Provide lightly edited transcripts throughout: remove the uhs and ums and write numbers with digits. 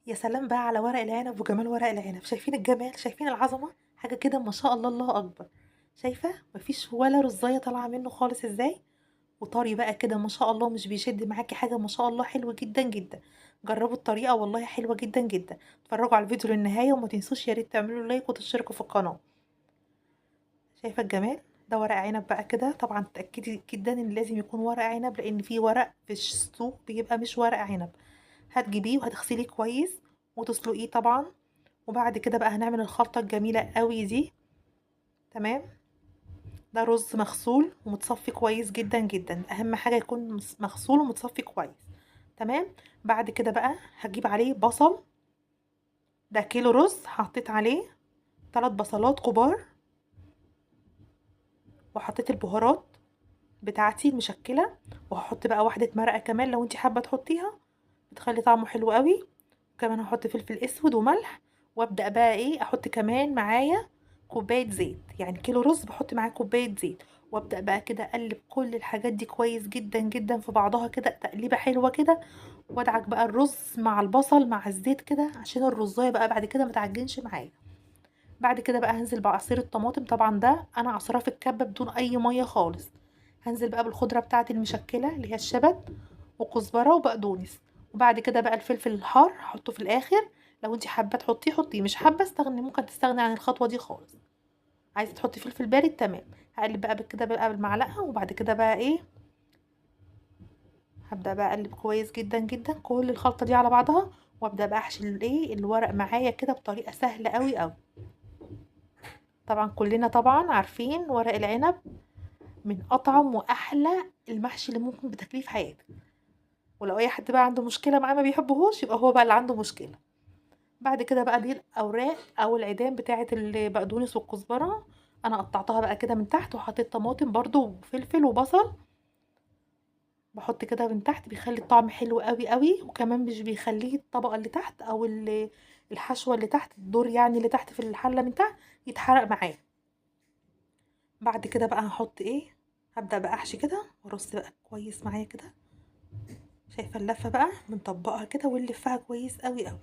يا سلام بقى على ورق العنب وجمال ورق العنب. شايفين الجمال؟ شايفين العظمة؟ حاجة كده ما شاء الله، الله اكبر. شايفه مفيش ولا رزايه طالعه منه خالص ازاي، وطري بقى كده ما شاء الله، مش بيشد معاكي حاجة ما شاء الله، حلو جدا جدا. جربوا الطريقة والله حلوة جدا جدا. اتفرجوا على الفيديو للنهاية، وما تنسوش يا ريت تعملوا لايك وتشتركوا في القناة. شايفه الجمال ده؟ ورق عنب بقى كده، طبعا تاكدي جدا ان لازم يكون ورق عنب، لان في ورق في السوق بيبقى مش ورق عنب. هتجيبيه وهتغسليه كويس وتسلقيه طبعا، وبعد كده بقى هنعمل الخلطة الجميلة قوي دي. تمام، ده رز مغسول ومتصفي كويس جدا جدا، اهم حاجة يكون مغسول ومتصفي كويس. تمام، بعد كده بقى هجيب عليه بصل، ده كيلو رز حطيت عليه 3 بصلات كبار، وحطيت البهارات بتاعتي المشكلة، وهحط بقى واحدة مرقه كمان لو انتي حابة تحطيها، بتخلي طعمه حلو قوي. وكمان هحط فلفل اسود وملح، وابدا بقى ايه احط كمان معايا كوباية زيت، يعني كيلو رز بحط معاه كوباية زيت. وابدا بقى كده اقلب كل الحاجات دي كويس جدا جدا في بعضها كده، تقليبه حلوة كده، وادعك بقى الرز مع البصل مع الزيت كده، عشان الرزايه بقى بعد كده ما تعجنش معايا. بعد كده بقى هنزل بعصير الطماطم، طبعا ده انا عصراه في الكبه بدون اي مية خالص. هنزل بقى بالخضره بتاعتي المشكلة اللي هي الشبت وكزبره وبقدونس، وبعد كده بقى الفلفل الحار هحطه في الاخر، لو انتي حابة تحطيه حطيه، مش حابة استغني، ممكن تستغني عن الخطوة دي خالص. عايزه تحطي فلفل بارد تمام. هقلب بقى كده بقى بالمعلقه، وبعد كده بقى ايه هبدا بقى اقلب كويس جدا جدا كل الخلطة دي على بعضها، وابدا بقى احشي الايه الورق معايا كده بطريقة سهلة قوي قوي. طبعا كلنا طبعا عارفين ورق العنب من اطعم واحلى المحشي اللي ممكن بتاكليه في حياتك، ولو اي حد بقى عنده مشكلة معاه ما بيحبهوش يبقى هو بقى اللي عنده مشكلة. بعد كده بقى دي الاوراق او العيدان بتاعه البقدونس والكزبره، انا قطعتها بقى كده من تحت، وحطيت طماطم برضو وفلفل وبصل، بحط كده من تحت، بيخلي الطعم حلو قوي قوي، وكمان مش بيخليه الطبقة اللي تحت او الحشوه اللي تحت الدور يعني اللي تحت في الحلة من تحت يتحرق معاه. بعد كده بقى هحط ايه، هبدا بقى احشي كده وارص بقى كويس معايا كده. شايفه اللفة بقى بنطبقها كده ونلفها كويس قوي قوي.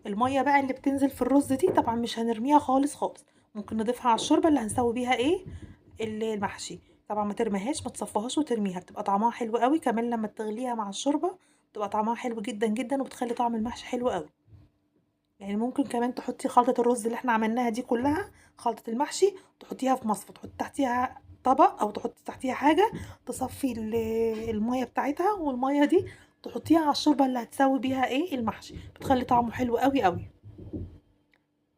المية بقى اللي بتنزل في الرز دي طبعا مش هنرميها خالص خالص، ممكن نضيفها على الشوربة اللي هنسوي بيها ايه المحشي. طبعا ما ترميهاش، ما تصفيهاش وترميها، بتبقى طعمها حلو قوي. كمان لما تغليها مع الشوربة بتبقى طعمها حلو جدا جدا، وبتخلي طعم المحشي حلو قوي. يعني ممكن كمان تحطي خلطه الرز اللي احنا عملناها دي كلها، خلطه المحشي، تحطيها في مصفى، تحطي تحتيها طبق او تحطي تحتيها حاجة تصفي المية بتاعتها، والمية دي تحطيها على الشوربة اللي هتسوي بيها ايه المحشي، بتخلي طعمه حلو قوي قوي.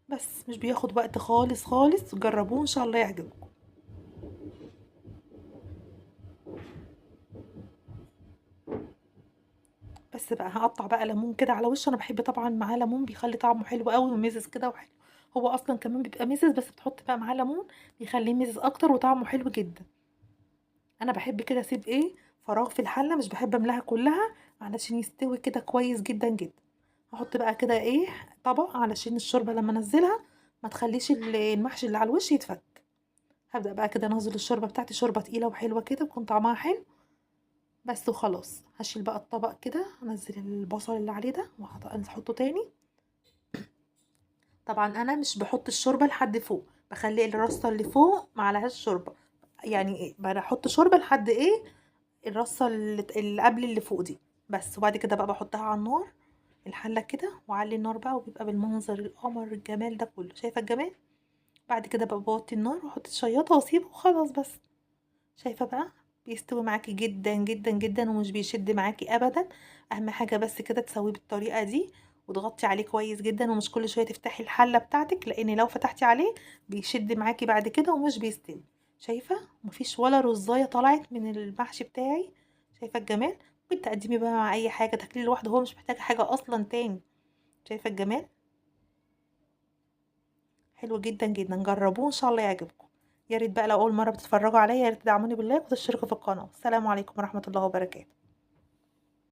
بس مش بياخد وقت خالص خالص، جربوه ان شاء الله يعجبكم. بس بقى هقطع بقى ليمون كده على وشه، انا بحب طبعا معاه ليمون، بيخلي طعمه حلو قوي ومزز كده وحلو. هو اصلا كمان بيبقى مزز، بس بتحط بقى معاه ليمون بيخليه مزز اكتر وطعمه حلو جدا. انا بحب كده اسيب ايه فراغ في الحلة، مش بحب املاها كلها علشان يستوي كده كويس جدا جدا. هحط بقى كده ايه طبق علشان الشوربة لما انزلها ما تخليش المحشي اللي على الوش يتفك. هبدا بقى كده انزل الشوربة بتاعتي، شوربة تقيلة وحلوه كده ويكون طعمها حلو بس وخلاص. هشيل بقى الطبق كده، انزل البصل اللي عليه ده وهحطه تاني. طبعا انا مش بحط الشوربة لحد فوق، بخلي الرصه اللي فوق ما عليهاش شوربة، يعني بحط شوربة لحد ايه الرصه اللي قبل اللي فوق دي بس. وبعد كده بقى بحطها على النار الحلة كده، واعلي النار بقى، وبيبقى بالمنظر القمر الجمال ده كله. شايفه الجمال؟ بعد كده بقى بوطي النار واحط الشياطه واسيبه وخلاص. بس شايفه بقى بيستوي معاكي جدا جدا جدا، ومش بيشد معاكي ابدا. اهم حاجة بس كده تسويه بالطريقة دي، وتغطي عليه كويس جدا، ومش كل شوية تفتحي الحلة بتاعتك، لان لو فتحتي عليه بيشد معاكي بعد كده ومش بيستوي. شايفه مفيش ولا رزايه طلعت من المحشي بتاعي. شايفه الجمال؟ ممكن تقدمي بقى مع اي حاجة، تاكليه لوحده، هو مش محتاج حاجة اصلا تاني. شايفه الجمال؟ حلو جدا جدا، جربوه ان شاء الله يعجبكم. يا ريت بقى لو اول مرة بتتفرجوا عليا يا ريت تدعموني باللايك وتشتركوا في القناة. السلام عليكم ورحمة الله وبركاته.